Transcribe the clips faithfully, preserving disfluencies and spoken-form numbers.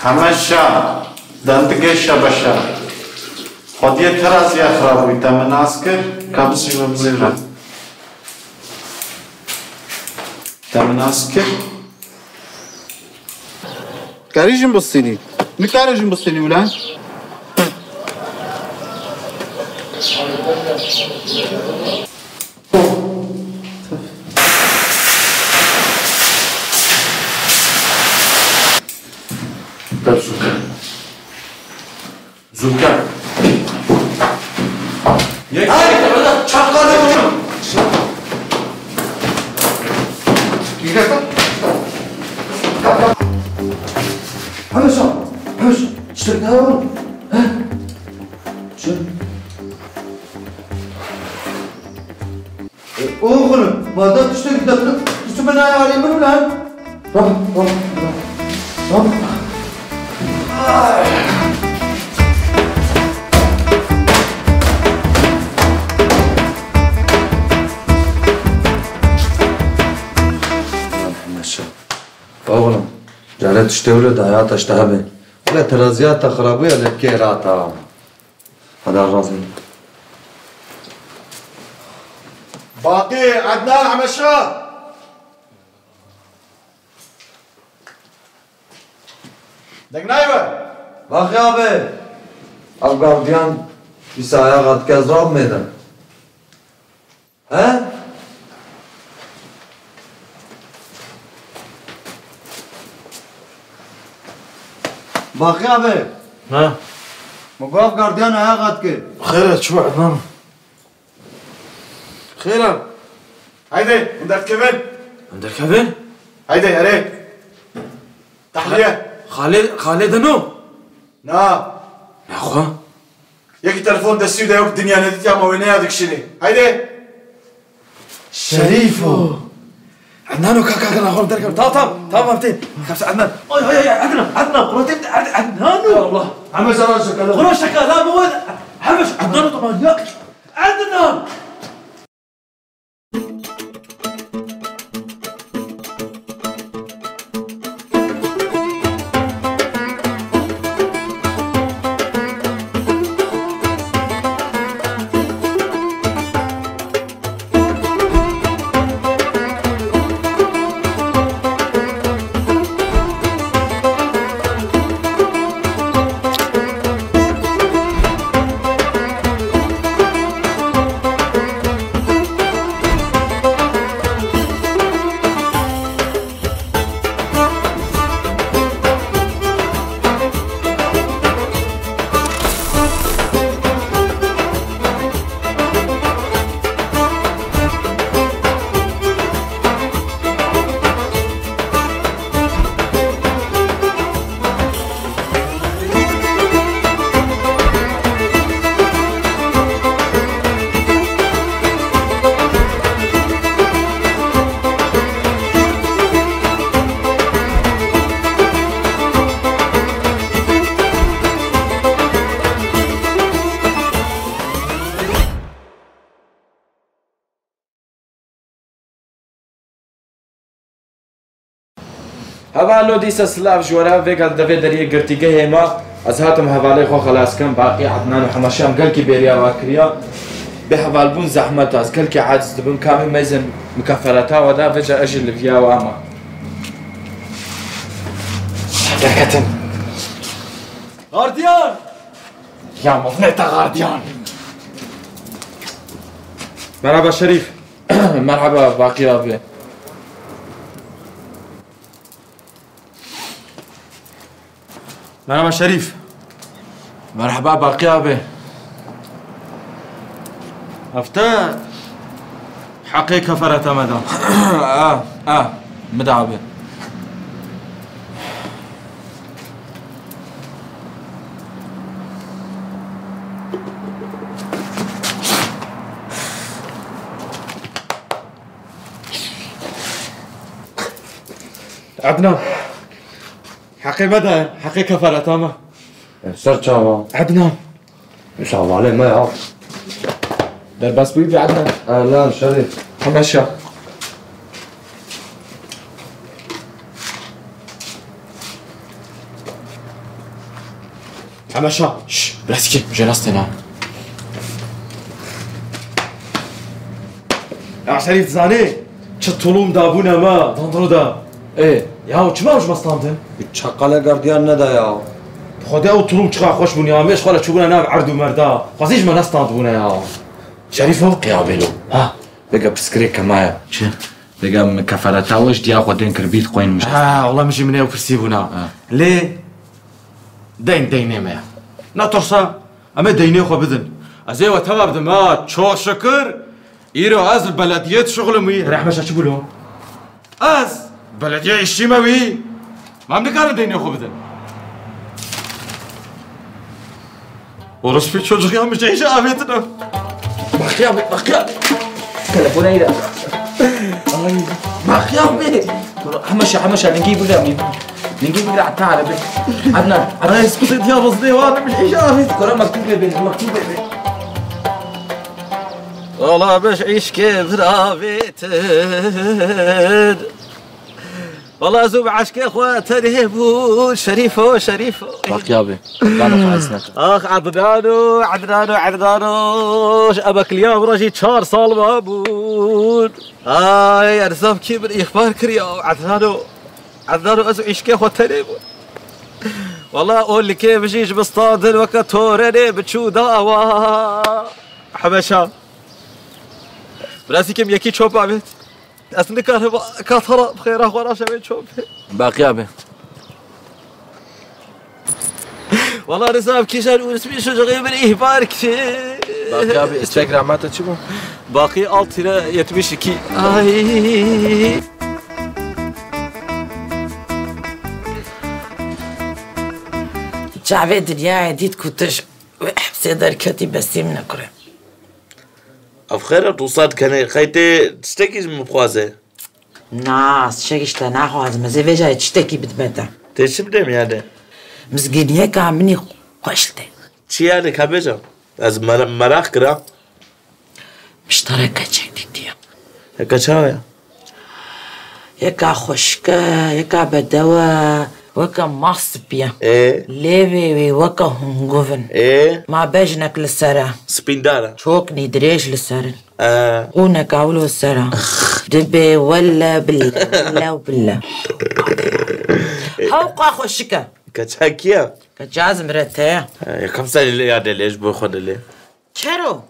Heme şa, dendigê şebeşa. Xwediyê teraziya xirabûyî te min nas kir, ka bizî min bizî re. Te min nas kir. Karî jin bistînî. Nikare jin bistînî wile. Zûke. Yek. Haydi, orada çakal yok. Yürü. Kalk, kalk. Hemen sağ. Hemen sağ. İşte ne oğlum? He? Şu. E, oğlum, madem düştü, gidelim. Üstüme ne ayarlayayım bunu lan? Tamam, tamam, tamam. Tamam. Ay. Oğlum, care tiştê wilo daya te ji te hebe. Wile teraziya te xirabûya lê kê rata. Heda razî. Baqî, Ednan, Hemeşa. Deng nayê we. Baqî abi. Ev gardiyan dîsa ayaxa dike, ez rabimêdim. He? Baqî abi. Ha? Min got ev gardiyan ayaxa dike. Xêr e, çi be Ednan? Xêr e. Haydi, hûn derdikevin. Hûn derkevin? Haydi, erê. Tahliye. Xalê, Xalê dino? Na. Nexwe. Yekî telefon destî de yok, dinya nedîtiye ama wê neya dikişînî. Haydi. Şerîfo. Ednano, ka, ka, ka, naxwe derkevin. Tamam, tamam, tamam, tê. Kapsa Ednan. Ay, ay, ay, Ednan, Ednan, Qur'an tê, Ed-, Ednano. Ya Allah. Hemeş Ednan şaka. Qur'an şaka, la, bu, Hemeş, Ednano, tamam, ya. Ednan. Hevalno, dîsa silav ji we re. Vêga li devê deriyê girtîgehê me, ez hatim hevalê xwe xelas kim. Baqî, Ednan û Hemeşa em gelkî bêriya we kiriya. Bê hevalbûn zehmet e, ez gelkî aciz dibim. Kamî meyzên mikefereta we da, vêca ez jî li viya we me. Derketin. Gardiyan! Ya mevneta gardiyan! Merhaba Şerîf. Merhaba Baqî abi. Merhaba Şerîf. Merhaba Baqî abi. Hefte heqê kefereta me da. Ah, ah, min da abi. Ednan. Heqê me de, heqê kefereta me. Ser çava. Ednan. Savalê me ya. Derbas bûyî bi Ednan. Ednan, Şerîf. Hemeşa. Hemeşa, şş, birazkî, jê nastêne. Ya Şerîf, dizanî çi tulûm dabûne me, dandro de. Ê, ya çima ji me standin? Çeqale gardiyan neda ya. Xwedê ew tulûm çiqa xweş bûn ya, me ji xwe re çûbûne nav erd û merda. Xwezî ji me nestandibûne ya. Şerîfo? Qiyabêlo. Ha? Vêga pirsgirêk kema ye. Çi? Vêga min kefereta we ji diya xwe tên kir bît qoyîn min. Ha, wela min jî min ew pirsî bûna. Ha. Lê deyn deynê me ye. Netirse, em ê deynê xwe bidin. Ez ê we teva bidim, ha, çok şükür. Îro ez li belediyê dişuxulim wî. Rehmeşa çi bûlo? Ez belediye îşçî me wî. Ma em nikarin deynê xwe bidin. Orospu çocuğu ya, min ji îşe avêtine. Baqiya be, baqiya. Telefona îre. Ay, baqiya be. Hemeşe, hemeşe, lingî bigre min. Lingî bigre, ata arabe. Adnan, Adnan. Ay, skutê diya bizdê, wa min ji îşe avêt. Kora mektûbê be, mektûbê be. Ola beş îşkê vir avêtin. Wala ez û bi eşkê xwe tenê bûn, Şerîfo, Şerîfo. Baqiya be. Dano xwe ez nekim. Ax, Ednano, Ednano, Ednano. Ji emekliya min re jî çar sal mabûn. Ay, Erzab kî min îxbar kiriya, Ednano. Ednano, ez û îşkê xwe tenê bûn. Wala o likê min jî ji min standin weke torenê biçû dawa. Hemeşa. Birazî kim yekî çop avêt. Ez nikarim katara bi xêra xwe raşevê çopê. Baqiya be. Wala Reza, ev kîjan û ismî şucixê min îhbar kir. Baqiya be, Instagram'a te çi bû? Baqî alt tire yetmiş iki. Ay. Çavê dinyayê dît ku tu ji wê hepsê derketî, bestî min e kurê. Ev xêr e, tu sed kenê, qey tê tiştekî ji min bixwaze? Na, tiştekî ji te naxwazim, ez ê vêca tiştekî bidime te. Tê çi bidêm yani? Mizgîniyeka min î xweş tê. Çi yani, ka bêje? Ez mer-, meraq kira. Min ji te re keçek dîtiye. Heke çawa ye? Yeka xweşik e, yeka bedew e, weke mah spî ye. Ê? Lêvê wê weke hunguv in. Ê? Ma bejnek li ser e. Spîndar e. Çoknî dirêj li ser in. Ê? Qûneka wilo ser e. Dibê welle bille, welle û bille. Hewqa xweşik e. Keça kî ye? Keça zimre te ye. Ê, yekem serî lê ya delê, ji bo xwe dilê. Çero?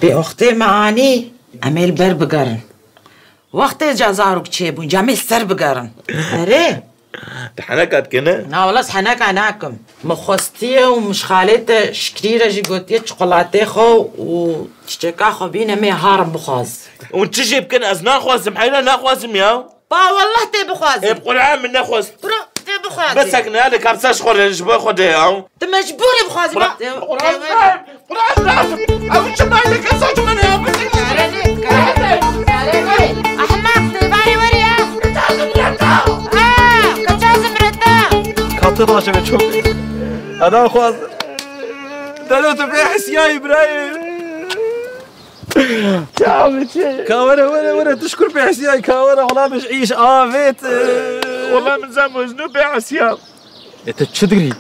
Pê wextê me anî, em ê li ber bigerin. Wextê ca zarok çêbûn, ca em ê li ser bigerin. Erê? Tu heneka dikî ne? Na, wela ez heneka nakim. Min xwestiye û min ji xalê te Şikrî re jî gotiye çikolatê xwe û çiçeka xwe bîne, em ê herin bixwaz. Hûn çi jî bikin, ez naxwazim, heyra naxwazim ya. Ba wallah tê bixwazî. Ê, bi Qur'an min nexwest. Bro, tê bixwazî. Bisekine, hadi kapsa ji xwe re, ji bo xwe de ya. Tu mecbûr î bixwazî, Qur'an, ba. Qur'an, Qur'an lazim. Ew çi mayî, kesa çi min ya, bisekine. Kare ne, kare ne, kare ne. Ehmeq, tê barê werî ya. Keça zimreta. Ha, keça zimreta. Katê baş eve çok. Ana xwaz. Delo tu bê hisiya Îbrahîm. Çawa çi? Ka were, were, were, tu şkur pê hesiyay, ka were, wela min ji îş avêt. Wela min zam ez nû pê hesiya. E, tu çi digirî?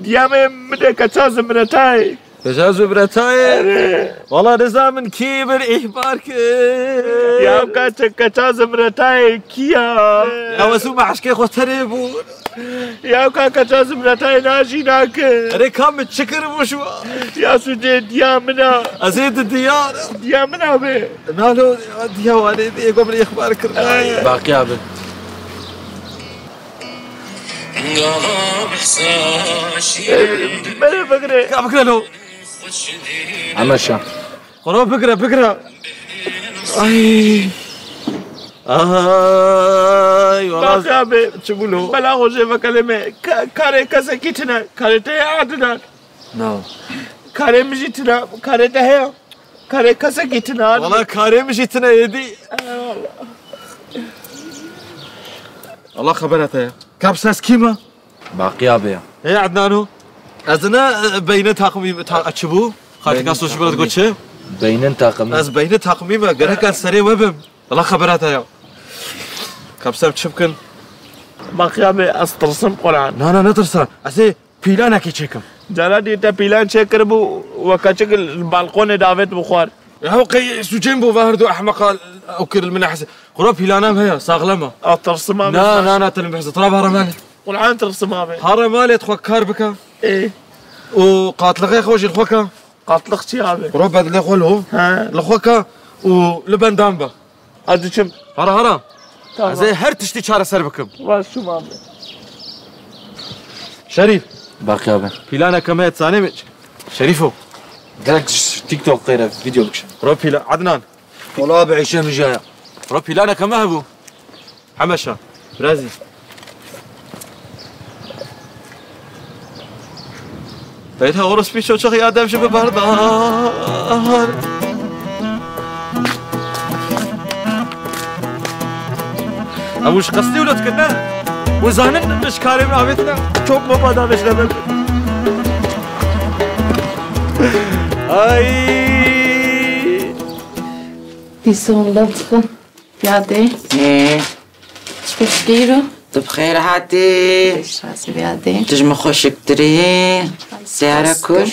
Diyamê min de keça zimretayê. Keça zimretayê? Erê. Wela nizam min kî min îhbar kir. Ya ka çi keça zimretayê kî ya? Ya wesû me eşkê xwe terê bû. Ya ka keça zimretayê najî nake. Erê ka min çi kir bû şu? Ya sucê diya min a. Ez ê di diyar. Diya min a be. Nalo diya wanê ê go min ixbar kir. Baqiya be. Bere bigire. Ka bigire lo. Hemeşa. Xwero bigire, bigire. Ay. Ay, wala. Bak abi. Çi bû lo? Bela xwe jê vekelê me. Ka-, karê kesekî tine. Karê te heye Adnan? Na. Karê min jî tine. Karê te heye? Karê kesekî tine Adnan? Wala karê min jî tine êdî. Eyvallah. Allah xebera te ye. Kapsa ez kî me? Baqiya be ya. Ê Ednano, ez ne, e, beynin takımı ta-, çi bû? Xatika soşu biraz goçe. Beynin takımı. Ez beynin takımı me, gerek ez serê we bim. Allah xebera te ya. Kapsam çi bikin? Baqiya be, ez tirsim Qur'an. Na, na, ne tirsa. Ez ê Pîlanekê çêkim. Cara dî te pîlan çêkiribû, we keçik li balkonê davêt bi xwar. Ya qey sûcên bo ve herdu ehmeqa ew kir li min nehse. Xura pîlana me ya, saxlem e. A tirsima me. Na, na, na, te li min behse. Tira bare malê. Qur'an tirsima me. Hare malê xwe kar bike. Ê. Û qatlixê xwe jî xwe ke. Qatliq çi abi? Xura bedlê xwe lo. He. Li xwe ke û li bendam be. Ez diçim. Hara, hara. Tamam. Ez ê her tiştî çareser bikim. Baş çûm abi. Şerîf. Baqî abi. Pîlaneke me zanî mi? Şerîfo. Gerek ji TikTok qeyre video bikişe. Ro pîla-, Adnan. Wala abi, Eyşe mijaya. Ro pîlaneke me hebû. Hemeşa. Birazî. Beyta orospu çocuğu ya dev ji bi berdar. Ew ji qestî wilo dikir, ne? Û zanin ji karê min avêtine. Çok baba da beşlemek. Ay. Dîsa hûn lev dixin. Viyadê. Ê. Çi pêşkeyî ro? Tu bi xêr hatî. Pêşrazî viyadê. Tu ji min xweşiktirî. Seyara kur.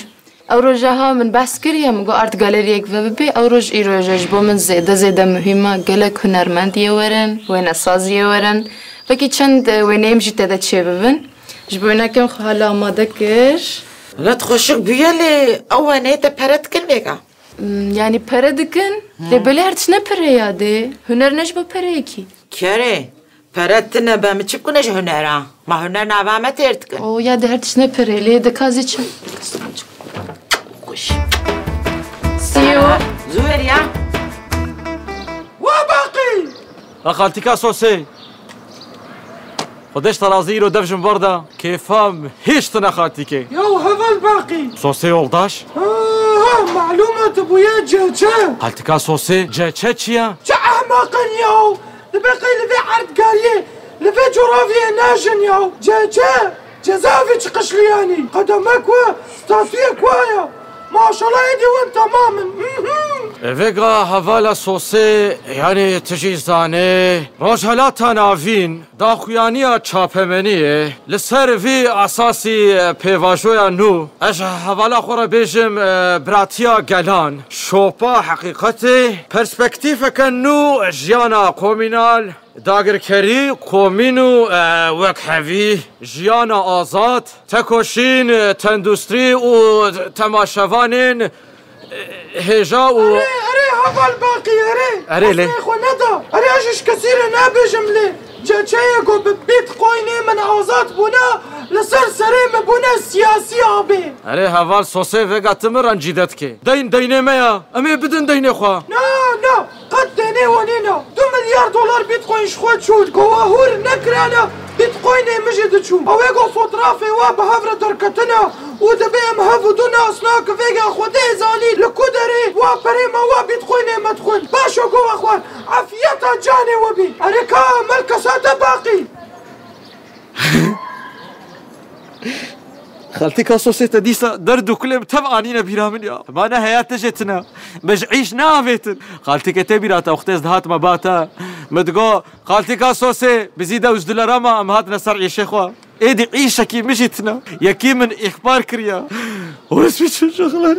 Ew roja ha min behs kiriye, min got art galeriyek ve bibê. Ew roj îroj e, ji bo min zêde zêde muhîm e. Gelek hunermend yê werin, wênesaz yê werin. Wekî çend, e, wêneyê min jî tê de çêbibin. Ji bo wênekê min xwe hala amade kir. Wela tu xweşik bûye lê ew wêneyê te pere dikin vêga? Hmm, yanî pere dikin, lê belê her tişt ne pere ya dê. Huner ne ji bo pereyekî. Kerê, pere tine be, min çi bikune ji hunera? Ma huner nava me têr dikin. O ya dê her tişt ne pere, lê de ka zê çi? Kuş. Siyo. Zuher ya. Wa baqî! A xaltika Sosê. Xwedê ji te razî, îro dev ji min ber da. Kêfa min hêj tune xaltîkê. Yaw heval baqî. Sosê yoldaş. Ha, ha, malûm e tu bûye ceçe. Xaltika Sosê, ceçe çi ye? Çi ehmeq in yaw. Dibe qey li vê erdgariyê, li vê coraviyê najin yaw. Ceçe, cezaevî çi qişliyanî. Qedemek we, statuyek we ye. Maşallah êdî win temam in. Mhm. Ê vêga hevala Sosê, yanî tu jî zanê. Rojhelata Navîn, daxuyaniya çapemeniyê li ser vî esasî pêvajoya nû, ez ji hevala xwe re bêjim, e, biratiya gelan, şopa heqîqetê, perspektîfeke nû jiyana komînal, dagirkerî, komîn û, e, wekhevî, jiyana azad, tekoşîn, tendustrî û temaşevanên hêja û Erê, erê, heval Baqî, erê. Erê lê. Qesdê xwe neda. Erê, ez ji kesî re nabêjim lê. Ceçeyê ku bi Bitcoinê min azad bûne, li ser serê min bûne siyasî abê. Erê, heval Sosê, vêga tu min rencîde dikê. Deyn deynê me ya. Em ê bidin deynê xwe. Na, na. Qet deynê we nîne. Du milyar dolar Bitcoin ji xwe çûn. Ku we hûr nekirane, Bitcoinê min jî diçû. Ew ê ku fotrafê we bi hev re derketine û dibê em hev û du nas nakin vêga Xwedê zanî li ku derê wa perê me wa Bitcoinê me dixwin. Paşo ku we xwar, efiyeta canê we bî. Erê ka mel kesa te Baqî. Xaltîka Sosê, te dîsa derd û kulê bi tev anîne bîra min ya. Ma ne heya te jê tune. Me ji îş neavêtin. Xaltîkê tê bîra te, wextê ez dihatime ba te. Me digo, Xaltîka Sosê, bizî de û ji dilera ma em hatine ser îşê xwe. Êdî îşekî min jî tune. Yekî min îxbar kiriye. Orospu çocuğu lan.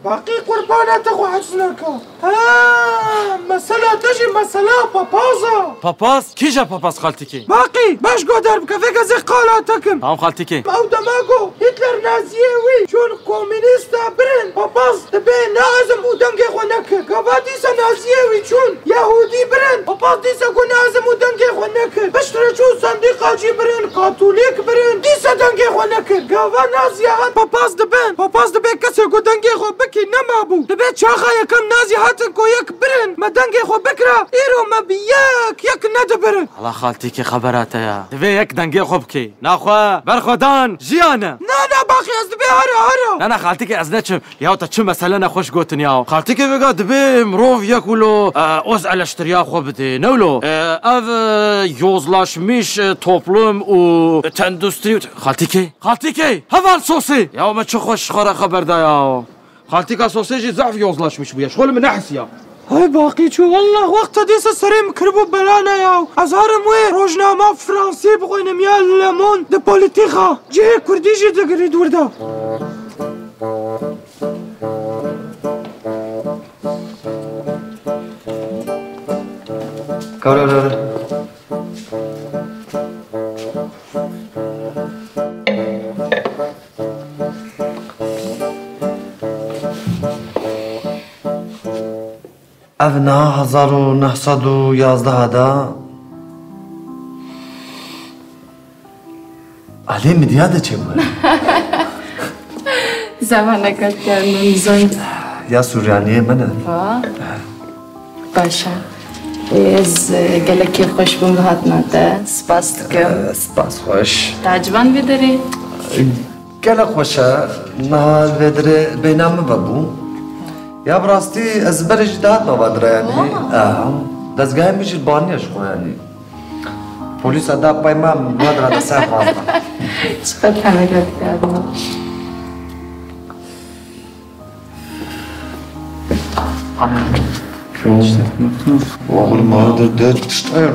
Baqî qurbana te xwe hez neke. Ha, mesela te jî mesela papaz e. Papaz? Kîja papaz xaltîkê? Baqî, baş guhdar bike, vêga zê qala te kim. Tamam xaltîkê. Ew dema ku Hitler naziyê wî çûn komînîsta birin, papaz dibê ne ez im û dengê xwe nekir. Gava dîsa naziyê wî çûn Yehûdî birin, papaz dîsa ku ne ez im û dengê xwe nekir. Piştre çû sendîqa cî birin, katolîk birin, dîsa dengê xwe nekir. Gava naziya hat papaz dibin. Papaz dibê kesê ku dengê xwe bikî nemabû. Dibê çaxa yekem naziya hatin ku yek birin, me dengê xwe bikira, îro me bi yek yek nedibirin. Hala xaltîkê xebera te ya. Divê yek dengê xwe bikê. Naxwe, berxwedan, jiyan e. Na, na, Baqî, ez dibê here, here. Na, na, xaltîkê ez neçim. Ya te çi mesele nexweş gotin ya. Xaltîkê vêga dibê mirov yek wilo, e, oz eleştiriya xwe bidê. Ne wilo? E, ev, e, yozlaşmiş, e, toplum û tendustri û, xaltîkê, xaltîkê, heval Sosê. Ya me çi xweş xwe re xeber da ya. Xaltîka Sosê jî zehf yozlaşmiş bûye. Ji xwe li min nehisiya. Hay baqî çû, wallah wexta dîsa serê min kiribû bela ne ya. Ez herim wê rojnama fransî bixwînim ya Le Monde de politika. Cihê kurdî jî digirî dûr de. Kara re. Ev niha hezar û neh sed û yazdeh de Alê Midya de çêbû. Zemaneke kermin zon. Ya Suryaniyê min e. Ha. Baş e. Ez, e, gelekî xweş bûm bi hatina te. Spas dikim. E, spas xweş. Te eciban vê derê? Gelek xweş e. Niha li vê derê bêhna min vebû. Ya bi rastî ez berê jî dihatim va derê yanî. Aa. Aha. Dezgehê min jî li ba nîne ji xwe yanî. Polîsa da pey me, me dira de ser xwe. Çiqas teneke dikardin. Oğlum, hadi de, işte,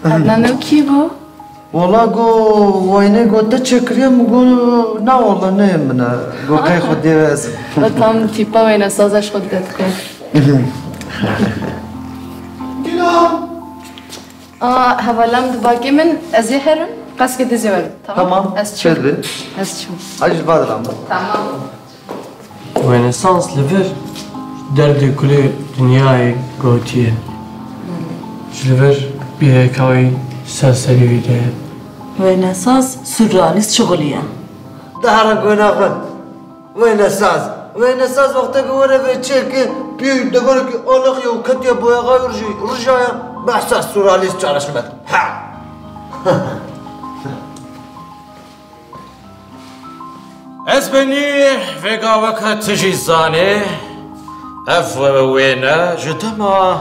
Adnan, ew kî bû? Wala go, wayne go te çêkiriye, min go, na wala ne min e. Go qey xwe dê ez. Ve tam tîpa wênesaz e, ji xwe dide dixê. Aa, hevalam di bakê min, ez ê herim, qeskê dizê werim. Tamam? Tamam, Ez çûm. Çêdibe. Ez çûm. Hadi ji va dilam. Tamam. Wênesaz li vir derdê kulê dinyayê gotiye. Ji li vir bîreka wî ser serî wî de ye. Wênesaz surrealîst şixulî ye. Dara gona xwe. Wênesaz. Wênesaz wexteke were vê çêke pî deverekî alixiye û ketiye boyaxa wî rijî, rijaya behsa surrealîst çareşme. Ha! Ez benî vêga weke tu jî zanê, ev wêne ji dema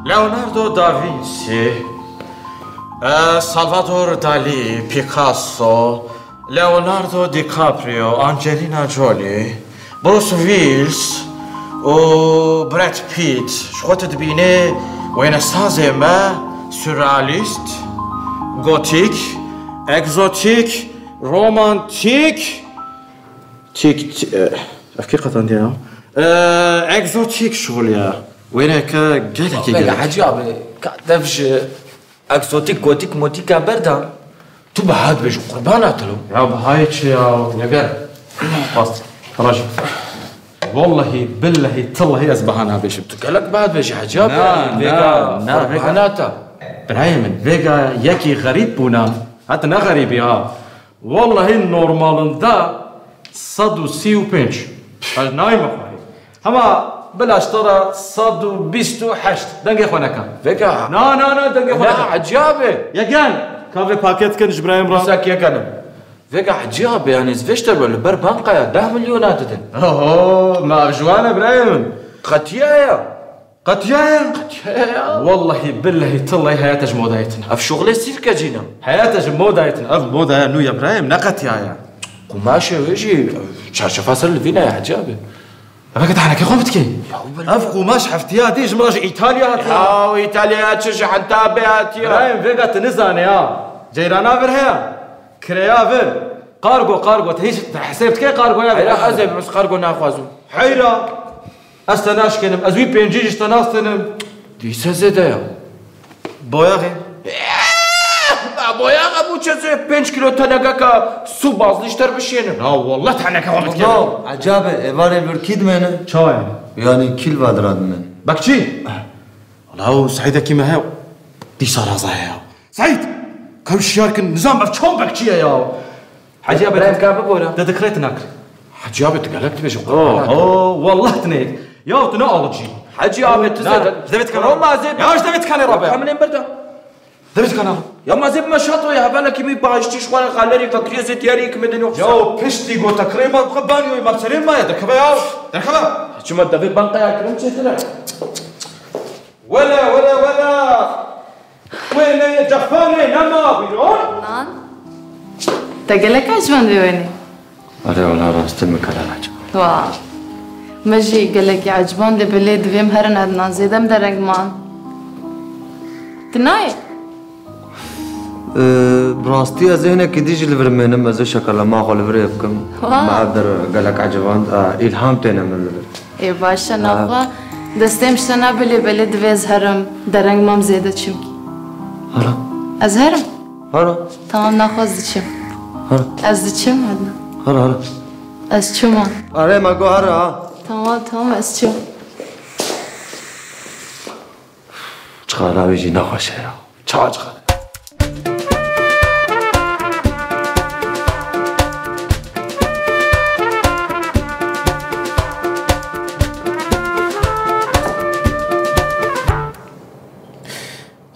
Leonardo da Vinci, e, Salvador Dalí, Picasso, Leonardo DiCaprio, Angelina Jolie, Bruce Willis û Brad Pitt, ji xwe tu dibînê wênesazê me surrealîst, gotîk, egzotîk, Romantîk, tîk, tî-, e, ev kê qetandiye ya? E, egzotîk şixuliye. Wêneke gelekî Vega gelek. Hecî abi, ka dev ji egzotîk, gotîk, motîka berda. Tu biha dibêjî qurbana te lo. Ya bihayê çi ya? Yeger. Bas. Rajî. Wallahî, billehî, tillehî ez biha nabêjim. Tu gelek biha dibêjî Hecî abi. Na, yani, na, vêga na, vêga. Qurbana te. Birayê min, vêga yekî xerîb bûna. Heta ne xerîbî ha. Wallahî normalinde sed û sî û pênc. Ez nayme xwehî. Hema bila ji te re sed û bîst û heşt. Dengê xwe neke. Vêga. Na, na, na, dengê xwe neke. Hecî abi. Yegen. Ka vê paket kin ji birayê min re. Misak yegenim. Vêga Hecî abi, yani ez vê ji te re li ber bankaya deh milyona didin. Oho, ma ev ji wan e birayê min. Qetiya ya. Qetiyaye? Qetiyaye ya. Wallahî, billehî, tillehî heyate ji modayê tune. Ev şuxulê sîrke cîna. Heyate ji modayê tune. Ev modaya nû ye birayê min, ne qetiyaye. Qumaşê wê jî çarşefa ser li vîna ye Hecî abi. Ev ke tehnekê xwe bidikê. Ya, wî Ev qumaş heftiya dî ji min re ji Îtalya hatiye. Ya, Îtalya çi ji henta bê hatiye. Birayê min, vêga tu nizane ya. Ceyrana vir heye. Kireya vir. Kargo, kargo. Te hîç te hesêb dikê kargoya vir. Heyra, ez ê bi kargo naxwazim. Heyra. Ez te naşkênim, ez wî pêncî jî ji te nastênim. Dîse zêde ya. Boyaxê. Ba boyaxa bû çi zê pênc kîlo tenekeka sû bazlî ji te re bişênim. Na wallah teneke xwe bikêrim. Ecab e, êvarê li vir kî dimêne? Çawa yani? Yani kî li va dira dimêne? Bekçî? Wala û Seîdekî me heye. Dîsa raza ye ya. Seîd! Kew şiyar kin, nizam ev çawa bekçî ye ya. Hecî abi, Ibrahim, ka bibore. Te dikirê tu nakirî. Hecî abi, tu gelek dibêjî. Oh, oh, wallah tu neyê. Ya tu ne alıcı. Hecî abi, tu zêde. Ji devê tikana. Roma zê. Ya ji devê tikanê rabe. Kamilên berda. Devê tikana. Ya ma zê bime şato ya, hevalekî min bağışçı ji xwe re xalerî vekiriye zê diyarî ki me de yok. Ya piştî gote kirê ma, xwe banyoyê ma serê ma ya, derkeve ya. Derkeve. Çima devê bankaya kirim çêtir e? Wele, wele, wele! Wê ne cefanê nema bîron? Nan. Te gelek eciband vê wênê. Erê wela rastî min kele eciband. Wa. Me jî gelekî eciband, lê belê divêm herin Ednan, zêde min dereng man. Tu nayê? Ee, bi rastî ez ê hinekî dî jî li vir mênim, ez ê şekerlema xwe li virê bikim. Wa. Me ev der gelek eciband, ee, îlham têne min li vir. Ê baş e, Ha. naxwe destê min ji te nabe, lê belê divê ez herim, dereng mam zêde çimkî. Hara. Ez herim. Hara. Tamam, naxwe ez diçim. Hara. Ez diçim, Ednan. Hara, hara. Ez çima. Erê, me got hara ha. Tamam, tamam, ez çim. Çiqa navê jî nexweş e ya. Ça çiqa.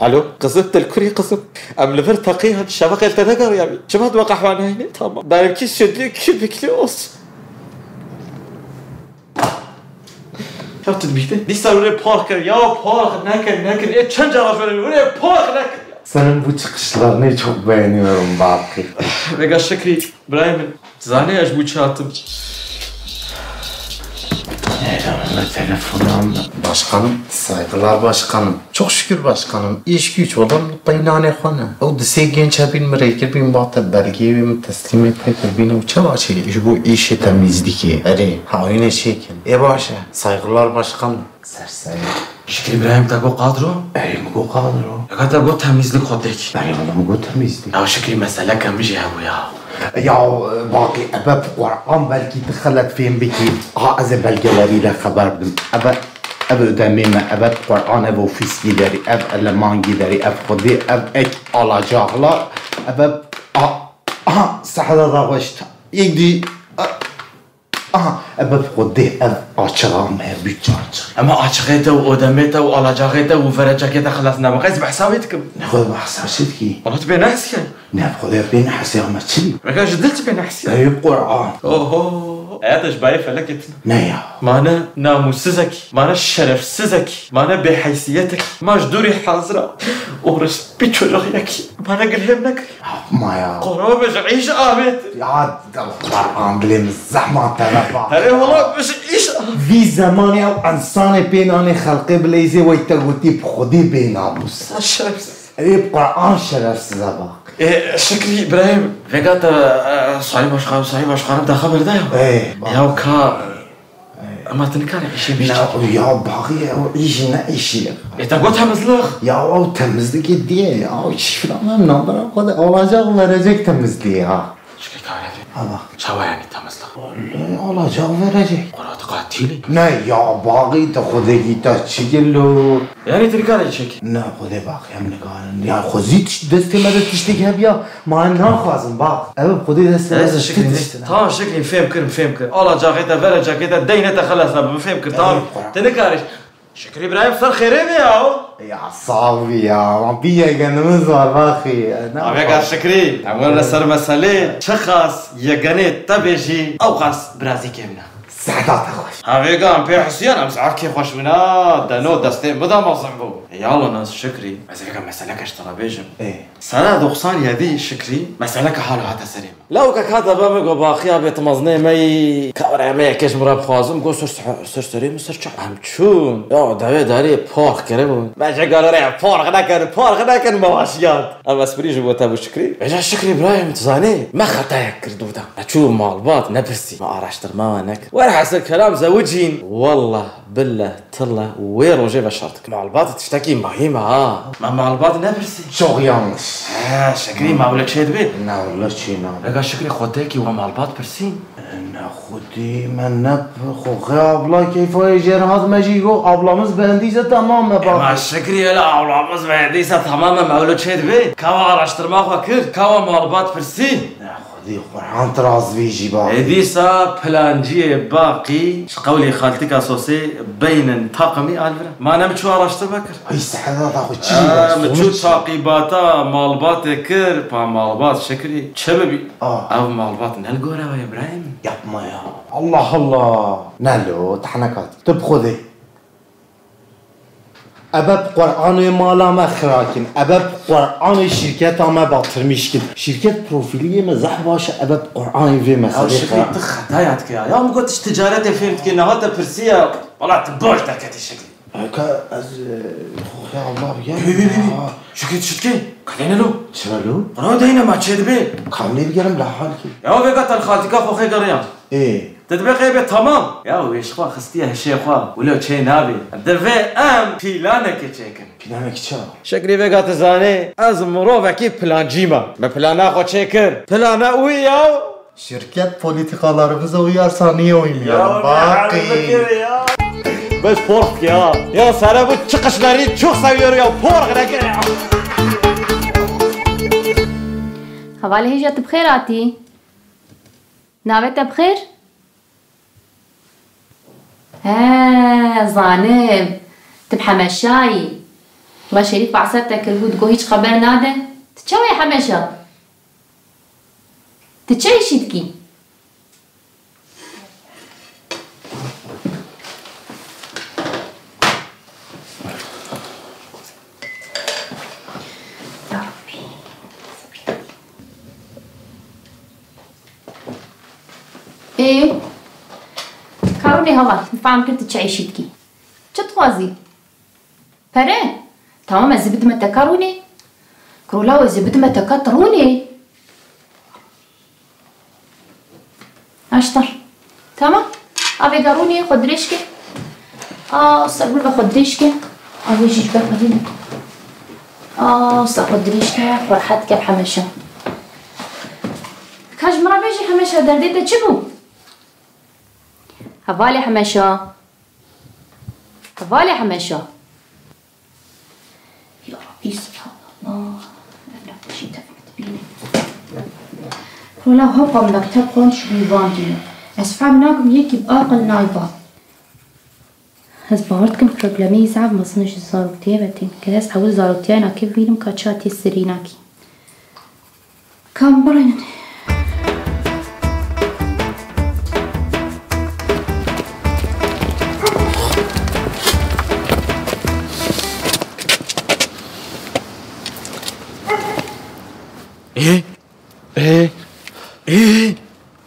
Alo, kızım, dilkurî kızım. Em li vir teqiyan, şeveqê li te negeriyabî. Çima tu me qehwe nayînî? Tamam. Benimki sütlü, köpüklü olsun. Ya tu dibîne? Dîsa were park kir. Ya park nekin, nekin. Ê çend cara jî were, were park nekin ya. Senin bu çıkışlarını çok beğeniyorum Baki. Vega Şükrî, birayê min. Zanî ez ji bo çi hatim? Neyse, telefonum. Başkanım, saygılar başkanım. Çok şükür başkanım. İş güç, olam li qeynanê xwe ne. Ew di sê genç hebîn min rê kirbîn, ba te belgeyê wê min teslîmê te kirbîn û çawa çê ji bo îşê temîzlikê. Erê, hawînê çêkin. Ê baş e. Saygılar başkanım. Serseri. Şikrî Îbrahîm te got qadro? Erê, min got qadro. Eka te got temîzlik xwe têk. Erê, wala min got temîzlik. Ya Şikrî, meseleke min jî hebû ya. Ya, Baqî, ebe bi Quran belkî tu xelet fêm bikî. Ha, ez ê belgelerî re xeber bidim. Ebe, ebe ödemê me, ebe bi Quran, ev ofîskî derî, ev elemangî derî, ev xwedî, ev ek alacağlar, ebe, a, aha, sehra da xweşt. Yek dî, a, aha, ebe bi xwedî, ev açığa me, büt açığı. Ema açığı te û ödemê te û alacağê te û verecekê te xelas nebe. Ez behsa wê dikim. Ne xwe behsa çi dikî? Wala tu bê nehsiye. Ne, bi Xwedê pê nehesê me çi bî? Vega ji dil çi pê nehesê? Eyüp Kur'an. Oho. Eya te ji bayê felekê tine. Ne ya. Mane namussizek, mane şerefsizek, mane bêheysiyetek. Ma ji dûrî hazira. Oruç bir çocuk yek. Mane gilhêm nekir. Yapma ya. Qoro bi ji îş avêt. Ya Kur'an dilê min zehma te ve bak. Herê wala bi ji îş avêt. Vî zemanê ew insanê pê nanê xelqê bileyzê wey te gotî bi Xwedê bê namus. Şerefsiz. Ê, bi Quran şerefsize bak. Ê, Şikrî, Îbrahîm, vêga te, e, Salî Başkan, Salî Başkanım te xeber da ya? Ê, bak. Ya ka, Ê. Ema tu nikarî îşê bî. Ne, ya baxî, o îş ne îşî. Ê, te got temizlik? Ya o temizlikê diye ya, o çi filan, em nabera xwe de olacak verecek temizliği ha. Şikrî, kare. Ha bak. Çawa yani temizlik? Vallahi olacak verecek. Kurat katili. Ne ya, baxî te xwedekî te çi gelo? Yani tu nikarî çek. Ne xwedê bak, em nikarin. Ya xwezî tişt destê me de tiştek hebiya. Ma em naxwazin bak. Ev xwedê destê me de tişt. Tamam Şikrî, fêm kirim, fêm kirim. Alacağê te, verecekê te, deynê te xelas nabim, fêm kirim. Tamam. Eyvallah. Tu nikarî. Şikrî Îbrahîm, ser xêrê be ya. Ya sağ ol ya. Lan bir yegenimiz var bak. Avêga Şikrî, em werin ser meselê. Çiqas yegenê te bê jî, ewqas birazîkê min e. Sehda te xweş. Avêga em pê hisiyan, em zaf kêfxweş bûn ha. Deno destê min de mezin bû. Yalo nas Şikrî. Ez vêga meseleke ji te re bêjim. Ê. Sene doksan yedi Şikrî, meseleke halo hate serê min. Lewkek hate be min got, Baqiya bê, tu mezinê me yî, kawre me yekê ji min re bixwazim, got, ser, ser serê min ser çav. Em çûn. Ya, devê derê park kiribûn. Me ji galerê park nekin, park nekin, me weşiyand. Ev esprî ji bo te bû Şikrî. Vêca Şikrî Îbrahîm, tu zanî, me xetayek kir dûda. Me çû malbat, nepirsî. Me araştirma we nekir. Werhasil kelam zewicîn. Wallah, billah, Tilla wê rojê veşartik. Malbat tiştekî muhîm e ha. Me malbat nepirsî. Çok yanlış. He, Şekrî, ma wile çê dibê? Ne, wile çê nabe. Vega Şekrî, xwedekî we malbat pirsî? Ne xwedî, me ne xwe xê abla keyfa yê jêr hat, me jî got, ablamız beğendiyse tamam me bak. Ema Şekrî, hele ablamız beğendiyse tamam me, me wile çê dibê? Ka we araştirma xwe kir, ka we malbat pirsî? Ne Xwedî Quran tiraz bî jî bak. Ê dîsa planciyê Baqî ji qewlê xaltika sosê beynin taqimî alvira. Ma ne min çû araştirme kir? Ay sehda da xwe çi Aa, min çû taqîbata malbatê kir, pa malbat Şekrî çi bibî? Aa. Ev malbat ne li gora we ye birayê min? Yapma ya. Allah Allah. Ne lo, tehnekat. Tu bi Xwedê. Ebe bi Qur'anê mala me xira kin. Ebe bi Qur'anê şîrketa me batirmîş kin. Şîrket profîlî yê me zehf baş e, ebe bi Qur'anê vê meselê xira. Ya Şikrî, tu xetaya dike ya. Ya min got tu ji ticaretê fêm dikî, niha te pirsiya. Wela tu baş derketî Şikrî. Eka ez, e, xwe xeya Allah bigem. Bî, bî, bî, bî. Ya. Şikrî, tu çi dikî? Ka deyne lo? Çira lo? Qura deyne ma çê dibe. Ka nêdigerim la halkî. Ya vêga te li xaltîka xwe xê geriya. Ê. Te dibe qey be tamam. Ya wê ji xwe xistiye hişê xwe. Wilo çê nabe. Divê em planekê çêkin. Planekî çi? Şeklî vêga tu zanî, ez mirovekî plancî me. Me plana xwe çêkir. Plana wî ya. Şirket politikalarımıza uyarsa niye uymuyor? Ya, Baki. Ya. Beş pork ya. Ya sana bu çıkışları çok seviyorum ya. Pork ne ya? Hevalê hêja tu bi xêr hatî. Navê te bi xêr? He, zanim. Tu bi Hemeşayî. Wela Şerîf behsa te kir, got, got hîç xeber nade. Tu çawa yî Hemeşa? Tu çi îşî dikî? Ê, ka rûnê heval, min fehm kir tu çi îşî dikî. Çi dixwazî? Pere? Tamam, ez ê bidime te ka rûnê. Kuro law, ez ê bidime te ka tu rûnê. Aştar. Tamam. A vêga rûnê xwe dirêj ke. A ser gul ve xwe dirêj ke. A vê jî ji ber xwe dîne. A ser xwe dirêj ke, xwe rehet ke Hemeşa. Ka ji min re bêjî Hemeşa, derdê te çi bû? Hevalê Hemeşa. Hevalê Hemeşa. Ya Rabbî, subhanallah. Ev nexweşî tevî min dibîne. Wela hapa mekteb xwend ji bî van dîne. Ez fehm nakim yekî bi aqil nayba. Ez bawer dikim problemê wî zehf mezin e ji zaroktiyê ve tên. Ger ez ewil zaroktiya wî nakê bibînim ka çi hatiye serînakî. Kam birînin. Ê? Ê? Ê?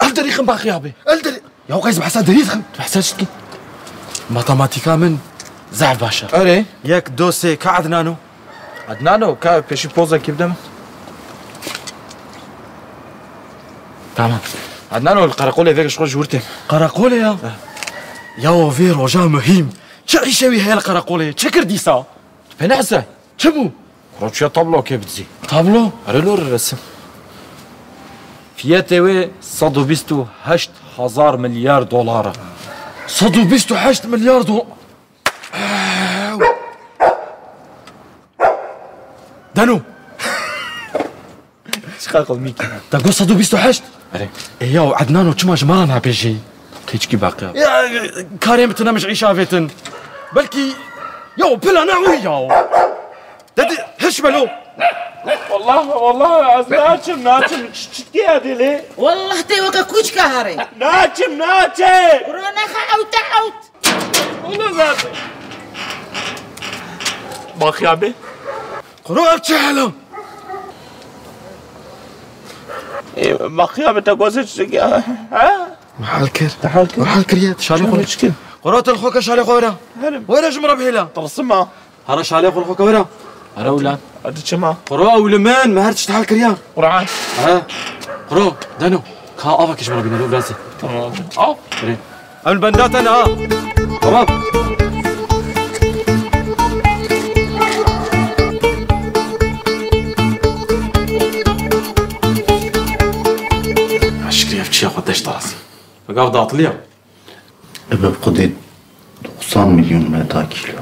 El derîxin Baqiya be. El derî-, Ya qey ez behsa derî dixim. Tu behsa çi dikî? Matematîka min zehf baş e. Erê. Yek, do, sê, ka Ednano? Ednano, ka pêşî pozekî bide min. Tamam. Ednano, li qereqolê vêga ji xwe ji wir têm. Qereqolê ya? Eh. Ya vê roja muhîm. Çi îşe wî heye li qereqolê? Çi kir dîsa? Tu pê nehese. Çi bû? Kuro çiya tablo kê bidizî. Tablo? Erê lo resim. Fiyetê wê sed û bîst û heşt hezar milyar dolar e. Sed û bîst û heşt milyar dolar. Deno. Çiqa qilmîk. Te got sed û bîst û heşt? Erê. Ê ya Ednano, çima ji me re nabêjî? Keçikî Baqiya. Ya, karê min tune min ji îşa avêtin. Belkî, ya plana wî ya. Dedi, hiş belo. Wallah, wallah, ez naçim, naçim. Ç-, çi diye dili? Wallah te weke kûçka herê. Naçim, naçim. Kuro nexe ewte ewt. Ona zaten. Baqiya be. Kuro ev çi hela? Ê, Baqiya be, te gozê çi ya? Ha? Hal kir. Hal kir. Hal kir ya, şalê xwe. Çi kir? Kuro te li xwe ke şalê xwe were. Herim. Were ji min re bihêle. Tilsim a. Hara şalê xwe li xwe ke were. Hara ulan. Hadi çima. Kuro ew li min, me her tişt hal kiriya. Qur'an. He. Kuro, Deno. Ka ava kişme Rabbî, Deno, biraz. Tamam. Al. Erê. Em li benda te ne ha. Tamam. Şikrî ev çiya xwe deşt arasî. Gav datiliya. Ebe bi Xwedê doksan milyon me da kîlo.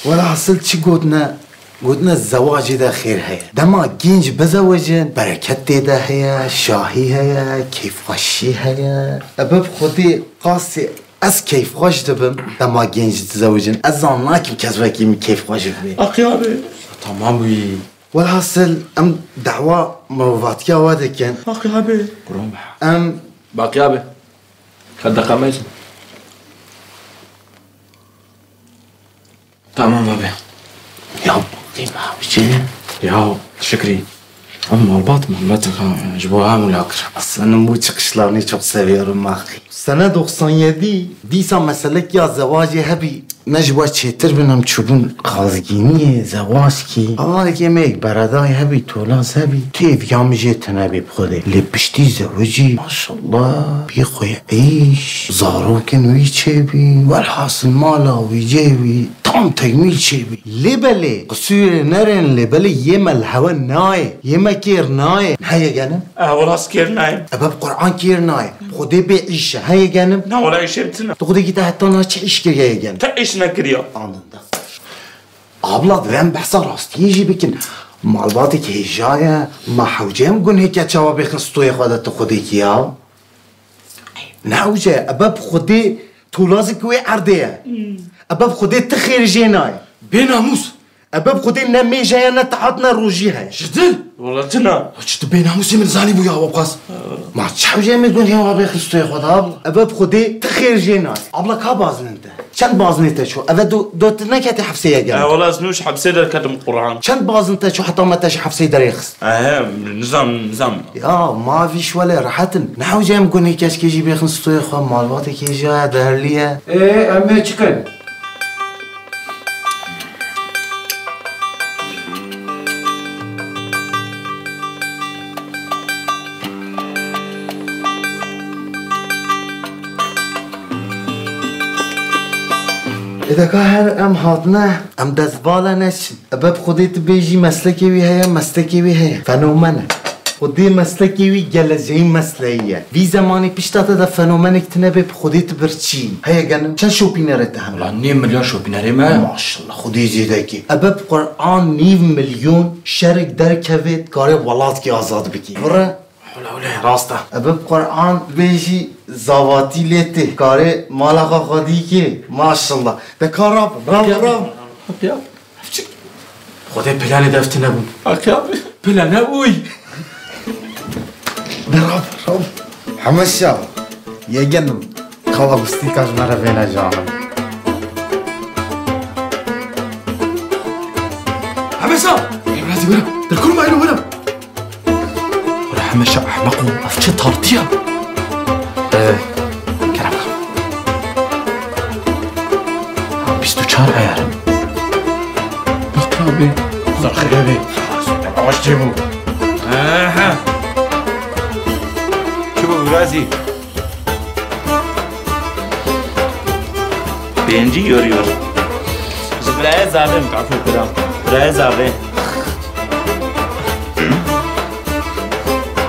Welhasil çi gotine, gotine zewacê de xêr heye. Dema genç bizewicin, bereket tê de heye, şahî heye, keyfxweşî heye. Ebe bi Xwedê qasê ez keyfxweş dibim, dema genç dizewicin. Ez zan nakim kes wekî min keyfxweş bibe. Aqiya be. Tamam wî. Welhasil em dawa mirovatiya we dikin. Baqiya be. Kuran be. Em Baqiya be. Ka deqa mezin. Ya, bakayım abi, şey. Ya, Şükrü. Ama malbat, malbat, ha, ji bo hem wila kir. Aslanım, bu çıkışlarını çok seviyorum bak. Sene doksan yedi, dîsa meselek ya zewacê hebî, ne ji we çêtir bin em çûbûn xazgîniyê, zewac kî. Hevalekê me yek beredayê hebî, tolaz hebî. Tu êviya min jê tune bî bi Xwedê. Lê piştî zewicî, maşallah, bî xwe îş, zarokin wî çêbî, welhasil mala wî cê wî tam tekmîl çêbî. Lê belê, qisûrê nerên lê belê yê me li hewe nayê, yê me kêr nayê. Heye genim? E, wela ez kêr nayêm. Ebe bi Quran kêr nayê. Xwedê bê îş e. Heye genim? Na, wela îşê min tune. Tu xwedê gî te heta niha çi îş kiriye, heye genim? Te îş nekiriye. Anında. Abla, divê em behsa rastiyê jî bikin. Malbatek hêja ye, ma hewce em gunhê keça we bêxin stoyê xwe de tu xwedêkî ya? Ne hewce, ebe bi Xwedê tolazik wê erdê ye. Ebe bi Xwedê ti xêr jê nayê. Bênamûs! Ebe bi Xwedê ne mêj heye, ne tehat, ne rojî heye. Ji dil? Wela tune. Çi tu bênamûsê min zanîbû ya, Webqas? Ma çi hewce em ê gunhê we bêxin stoyê xwe de abla? Ebe bi Xwedê ti xêr jê nayê. Abla, ka bazin te? Çend bazinê te çû? Eve do, do tu neketî hefsê ye gel. E, wela ez nû ji hefsê derketim Quran. Çend bazin te çû heta me te ji hefsê derêxist? E, he, nizam, nizam. Ya, ma vî şwelê rehet in. Ne hewce em gunê keşkê jî bêxin stoyê xwe, malbatekê jî heye, derlî ye. Ê, em ê çi kin? Ê de ka her em hatine, em destvala neçin. Ebe bi Xwedê tu bêjî meslekê wî heye, meslekê wî heye. Fenomen e. Xwedê meslekê wî geleceğin mesleği ye. Vî zemanî pişta te de fenomenek tune bê bi Xwedê tu birçî. Heye genim, çend şopînerê te hene? Wela nîv milyon şopînerê me. Maşallah, Xwedê zêde kê. Ebe bi Quran nîv milyon şerek derkevê dikarê welatkî azad bikî. Vire. Hewle, hewle, rast e. Ebe bi Quran bêjî zavatî lê tê. Karê mala xwe xwedî kê. Maşallah. De ka rab, rab, rab. Rab ya. Xwedê planê dev tune bûn. Aqî abi. Plan ne bûy. De rab, rab. Hemeşa. Yegenim. Kala gustîka ji me re vêne canim. Hemeşa! Ê, Razî, were. Derkur ma îro, were. Were, Hemeşa ehmeq û ev çi tartiya? Ee, kerem. Ha, bîst û çar eyarim. Bak abi. Zor xirê be. Avaş çê bû. Aha. Çi bû, Razî? Pêncî yor yor. Ji birayê zavê min. Kafir kira. Birayê zavê.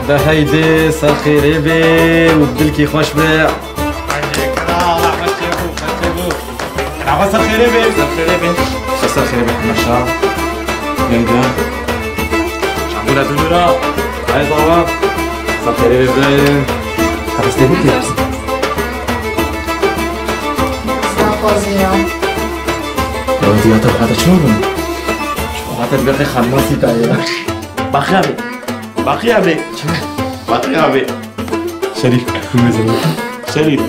De heydê ser xêrê bê û dilkî xweş be. Heydê kira, Allah xweş çê bû, xweş çê bû. Nava ser xêrê bê. Ser xêrê bê. Ser xêrê bê, Hemeşa. Neydi? Şamûra dûra. Ay baba. Ser xêrê bê birayê. Xelastê bû ki? Daxwazî ya. Rawetiyata xwe de çawa bûn? Xatir bê xanima sîta ya. Baqiya bê. Baqiya bê. Baqiya bê. Şerîf. Şerîf.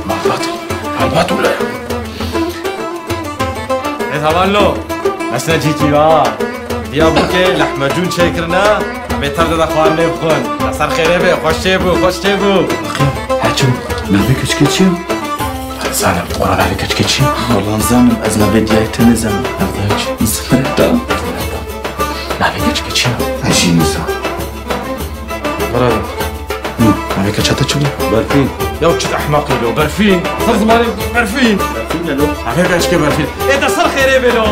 Malbat. Malbat û laya. Ez hevalno. Mesne cîkî va. Diya bû ke lehmecûn çêkirine, em ê tev de xwarinê bixwin. Te ser xêrê be, xweş çê bû, xweş çê bû. Heçim, navê keçikê çi ye? Zanim, tu xwe navê keçikê çi ye? Wela zanim, ez navê diyayê te nizanim. Navê çi? Zimreta. Navê keçikê çi ye? Ez jî nizanim. Bravo. Hı, navê keça te çi bû? Berfîn. Ya çi ehmeqî lo, Berfîn. Ser zimanê Berfîn. Berfîn ne lo? Navê keçikê Berfîn. Ê te ser xêrê bê lo.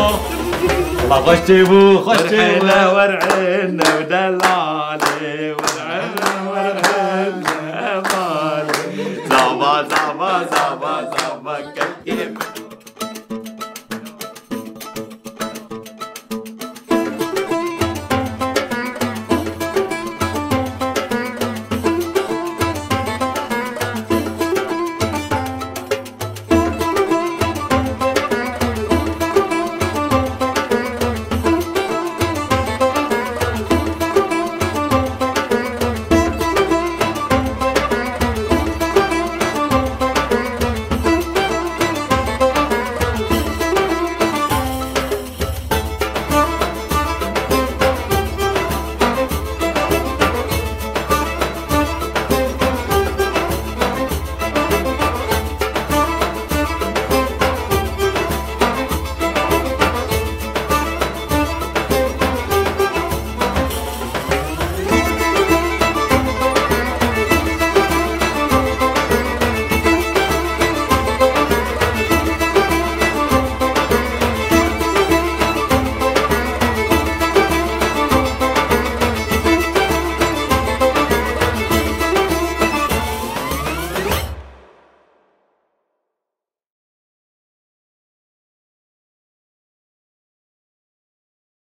Allah xweş çê bû, xweş çê bû. Werhêne, werhêne, delalê.